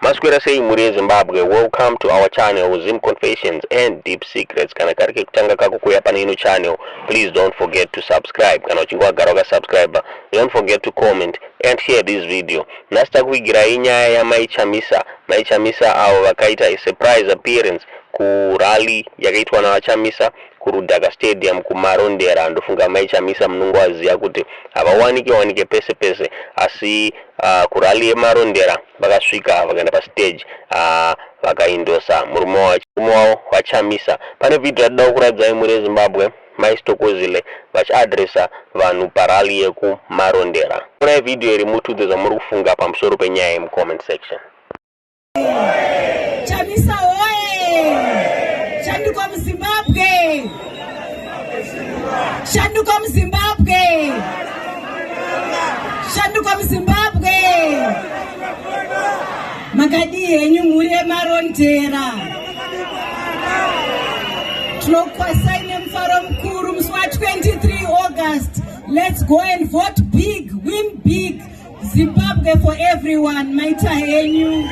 Maswera sei mhuri yeZimbabwe? Welcome to our channel, Zim Confessions and Deep Secrets. Kana kari kekutanga kako kuuya pane ino channel, please don't forget to subscribe. Kana uchinge wagara wakasubscribe, don't forget to comment and share this video. Nhasi takuvigirai nyaya yaMai Chamisa. Mai Chamisa avo vakaita a surprise appearance kurally yakaitwa naVaChamisa kuRudhaka Stadium kuMarondera. Ndofunga Mai Chamisa munongovaziva kuti havawanike wanike pese pese, asi kurally yeMarondera vakasvika, vakaenda pastage, vakaindosa murume wavo vaChamisa. Pane vhidhiyo yatida kukuratidzai, mhuri yeZimbabwe, Mai Sitokozile vachiadresa vanhu parally yekuMarondera. Onai vhidhiyo iri, mutiudze zvamuri kufunga pamusoro penyaya yemucomment section. Chamisa oye! Shanduko muZimbabwe! Shanduko muZimbabwe! Shanduko muZimbabwe! Makadii henyu, mhuri yeMarondera? Tinokwazisai nemufaro mukuru. Musi wa23 August, let's go and vote big, win big. Zimbabwe for everyone. Maita henyu.